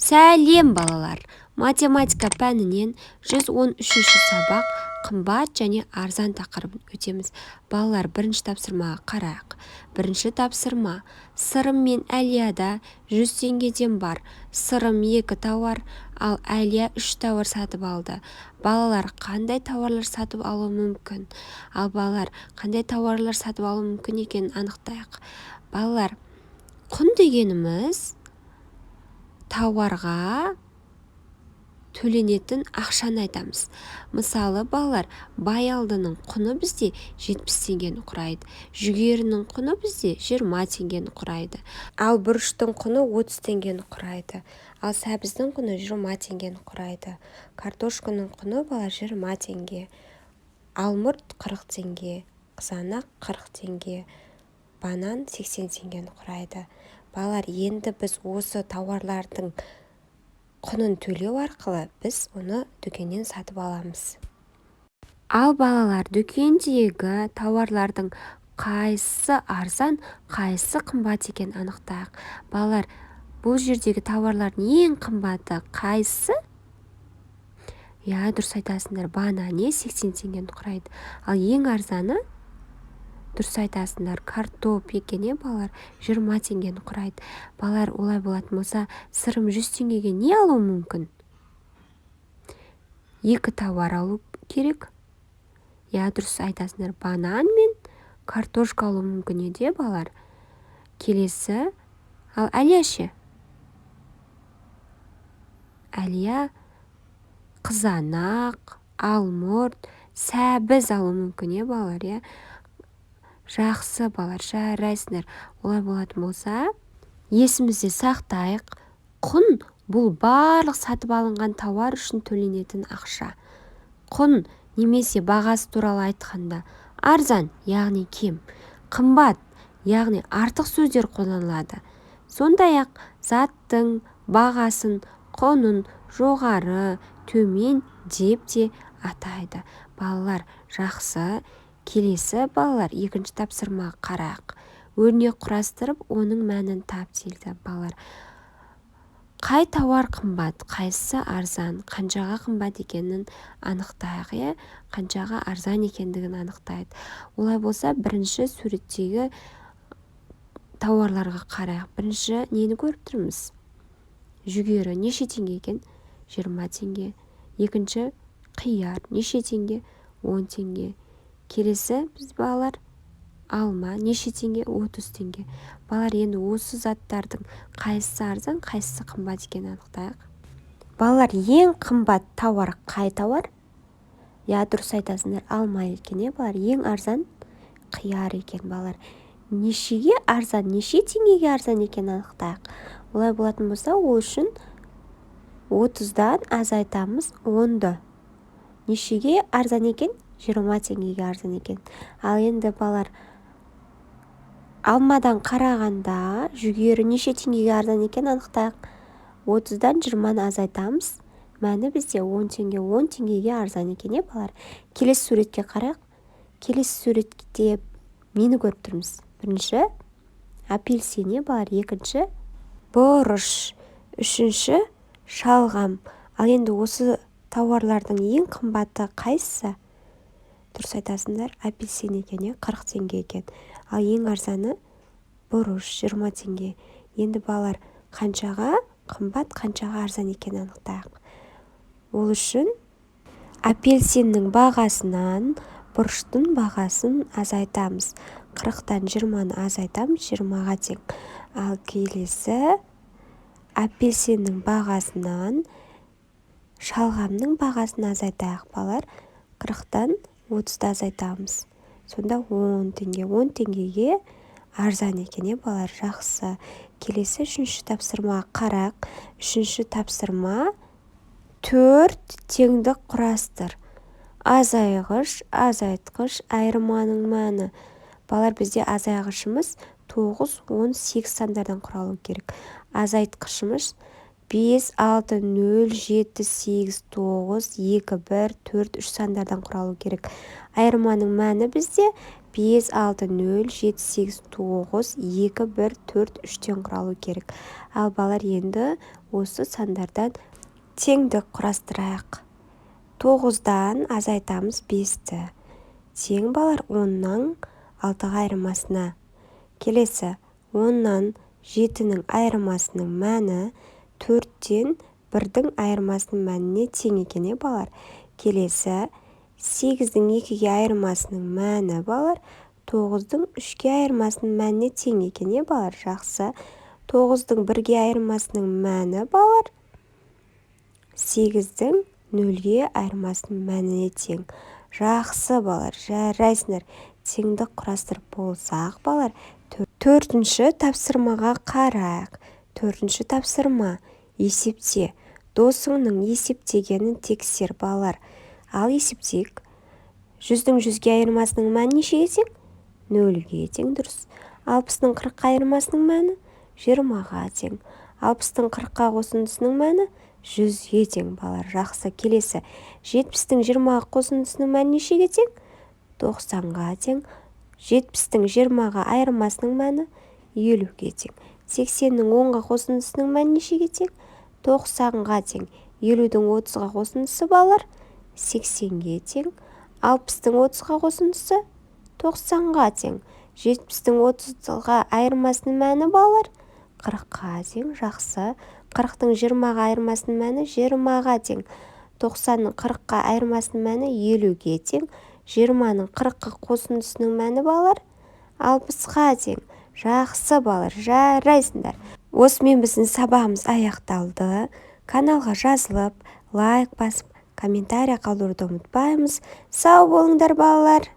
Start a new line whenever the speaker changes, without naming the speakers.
Сәлем, балалар! Математика пәнінен 113 сабақ, «Қымбат және арзан» тақырыбын өтеміз. Балалар, бірінші тапсырмаға қарайық. Бірінші тапсырма: Сырым мен Әлияда 100 теңгеден бар. Сырым екі тауар, ал Әлия үш тауар сатып алды. Балалар, қандай тауарлар сатып алуы мүмкін? Ал, балалар, қандай тауарлар сатып алуы мүмкін екенін анықтайық. Балалар, құн дегеніміз тауарға төленетін ақшаны айтамыз. Мысалы, балалар, баялдының құны бізде 70 теңгені құрайды, жүгерінің құны бізде 20 теңгені құрайды, ал бұрыштың құны 30 теңгені құрайды, ал сәбіздің құны 20 теңгені құрайды, картошканың құны, балалар, 20 теңге, алмұрт 40 теңге, қызанақ 40 теңге, банан 80 теңгені құрайды. Балалар, енді біз осы тауарлардың құнын төлеу арқылы біз оны дүкеннен сатып аламыз. Ал, балалар, дүкендегі тауарлардың қайсысы арзан, қайсысы қымбат екенін анықтайық. Балалар, бұл жердегі тауарлардың ең қымбаты қайсысы? Иә, дұрыс айтасыңдар, банан, 80 теңгені құрайды. Ал ең арзаны, дұрыс айтасыңдар, картоп екен, иә, балалар, 20 теңгені құрайды. Балалар, олай болатын болса, Сырым 100 теңгеге не алуы мүмкін? Екі тауар алу керек. Иә, дұрыс айтасыңдар, банан мен картошка алу мүмкін еді, иә, балалар. Келесі, ал Әлия ше? Әлия қызанақ, алмұрт, сәбіз алуы мүмкін, иә, балалар, иә. Жақсы, балалар, жарайсыңдар. Олай болатын болса, есімізде сақтайық: құн – бұл барлық сатып алынған тауар үшін төленетін ақша. Құн немесе бағасы туралы айтқанда, арзан, яғни кем, қымбат, яғни артық сөздер қолданылады. Сондай-ақ заттың бағасын, құнын жоғары, төмен деп те атайды. Балалар, жақсы. Келесі, балалар, екінші тапсырмаға қарайық. «Өрнек құрастырып, оның мәнін тап», – дейді. Балалар, қай тауар қымбат, қайсысы арзан, қаншаға қымбат екенін анықтайық, иә, қаншаға арзан екендігін анықтайық. Олай болса, бірінші суреттегі тауарларға қарайық. Бірінші нені көріп тұрмыз? Жүгері неше теңге екен? 20 теңге. Екінші қияр неше теңге? 10 теңге. Келесі біз, балалар, алма неше теңге? 30 теңге. Балалар, енді осы заттардың қайсысы арзан, қайсысы қымбат екенін анықтайық. Балалар, ең қымбат тауар қай тауар? Иә, дұрыс айтасыңдар, алма екен, иә, балалар. Ең арзан қияр екен. Балалар, нешеге арзан, неше теңгеге арзан екенін анықтайық. Олай болатын болса, ол үшін 30-дан азайтамыз 10-ды. Нешеге арзан екен? 20 теңгеге арзан екен. Ал енді, балалар, алмадан қарағанда жүгері неше теңгеге арзан екенін анықтайық. 30-дан 20-ны азайтамыз, мәні бізде 10 теңге. 10 теңгеге арзан екен, иә, балалар. Келесі суретке қарайық. Келесі суретте нені көріп тұрмыз? Бірінші апельсин, иә, балалар, екінші бұрыш, үшінші шалғам. Ал енді осы тауарлардың ең қымбаты қайсысы? Дұрыс айтасыңдар, апельсин екен, иә, 40 теңге екен. Ал ең арзаны бұрыш, 20 теңге. Енді, балалар, қаншаға қымбат, қаншаға арзан екенін анықтайық. Ол үшін апельсиннің бағасынан бұрыштың бағасын азайтамыз. 40-тан 20-ны азайтамыз, 20-ға тең. Ал келесі апельсиннің бағасынан шалғамның бағасын азайтайық. Балалар, 40-тан 30-ды азайтамыз, сонда 10 теңге. 10 теңгеге арзан екен, иә, балалар. Жақсы. Келесі үшінші тапсырмаға қарайық. Үшінші тапсырма: төрт теңдік құрастыр, азайғыш, азайтқыш, айырманың мәні. Балалар, бізде азайғышымыз 9, 10, 8 сандардан құралу керек, азайтқышымыз 5, 6, 0, 7, 8, 9, 2, 1, 4, 3 сандардан құралу керек. Айырманың мәні бізде 5, 6, 0, 7, 8, 9, 2, 1, 4, 3-тен құралу керек. Ал, балалар, енді Осы сандардан теңдік құрастырайық. 9-дан азайтамыз 5-ті. Тең, балалар, 10-нан 6-ға айырмасына. Келесі 10-нан 7-нің айырмасының мәні 4-тен 1-дің айырмасының мәніне тең екен, балалар. Келесі 8-дің 2-ге айырмасының мәні, балалар, 9-дың 3-ке айырмасының мәніне тең екен, балалар. Жақсы. 9-дың 1-ге айырмасының мәні, балалар, 8-дің 0-ге айырмасының мәніне тең. Жақсы, балалар, жарайсыңдар. Теңдік құрастырып болсақ, балалар, төртінші тапсырмаға қарайық. Төртінші тапсырма. Есепте. Досыңның есептегенін тексер, балалар. Ал есептейік. 100-дің 100-ге айырмасының мәні нешеге тең? 0-ге тең, дұрыс. 60-ның 40-қа айырмасының мәні 20-ға тең. 60-тың 40-қа қосындысының мәні 100-ге тең, балалар. Жақсы. Келесі 70-тің 20-ға қосындысының мәні нешеге тең? 90-ға тең. 70-тің 20-ға айырмасының мәні 50-ге тең. 80-нің 10-ға қосындысының мәні нешеге тең? 90-ға тең. 50-дің 30-ға қосындысы, балалар, 80-ге тең. 60-тың 30-ға қосындысы 90-ға тең. 70-тің 30-ға айырмасының мәні, балалар, 40-қа тең. Жақсы. 40-тың 20-ға айырмасының мәні 20-ға тең. 90-ның 40-қа айырмасының мәні 50-ге тең. 20-ның 40-қа қосындысының мәні, балалар, 60-қа тең. Жақсы, балалар, жарайсыңдар. Осымен біздің сабағымыз аяқталды. Каналға жазылып, лайк басып, комментарий қалдыруды ұмытпаймыз. Сау болыңдар, балалар.